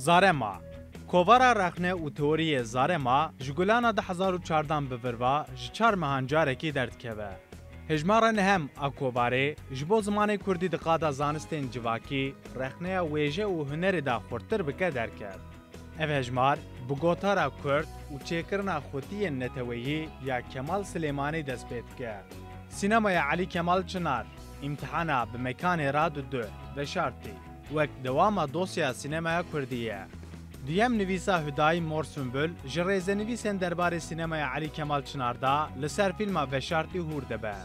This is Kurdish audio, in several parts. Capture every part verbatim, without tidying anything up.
Zarema. Kovara rexne û teoriyê Zarema ji Gulana du hezar û çardan bi vir ve ji çar mehan carekî derdikeve. Hejmara nehem a kovarê ji bo zimanê kurdî di qada zanistên civakî, rexneya wêje û hunerê de xurttir bike derket. Ev hejmar bi gotara kurd û çêkirina xwetiyên neteweyî ya Kemal Silêmanî dest pê dike. Sînemaya Elî Kemal Çinar, îmtihana bi mekanê re didu, veşartî, wek dewama dosya sînemaya kurdî ye. Duyem nivîsa Hudayî Mor Sumbul ji rêzenivîsên derbarê sînemaya Elî Kemal Çinar de li ser fîlma Veşartî hûr dibe.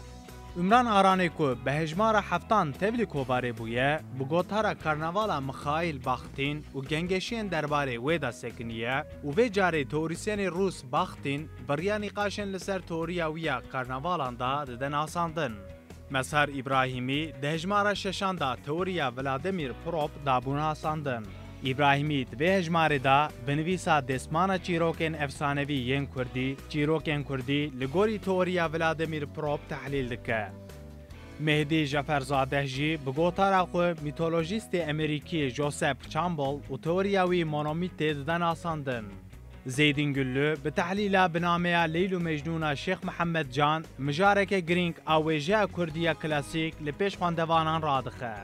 Umran Aranê ku bi hejmara heftan tevlî kovarê bûye, bi gotara karnavala Mixaîl Baxtîn û gengeşiyên derbarê wê de sekiniye û vê carê teorîsyenê rûs Baxtîn bi riya nîqaşên li ser teoriya wî ya karnavalan de dide nasandin. Mezher Îbrahîmî di hejmara şeşan de teoriya Vladimir Prop dabû nasandin. Îbrahîmî di vê hejmarê de bi nivîsa Destmana çîrokên efsanevî yên kurdî, çîrokên kurdî li gorî teoriya Vladimir Prop tehlîl dike. Mehdî Jeferzadeh jî bi gotara xwe mîtolojîstê Emerîkî Joseph Campbell û teoriya wî monomîtê dide nasandin. Zeydîn Güllü bi tehlîla bi nameya Leyl û Mecnûna Şêx Mihemed Can mijareke girîng a wêjeya kurdî ya klasîk li pêş xwendevanan radixe.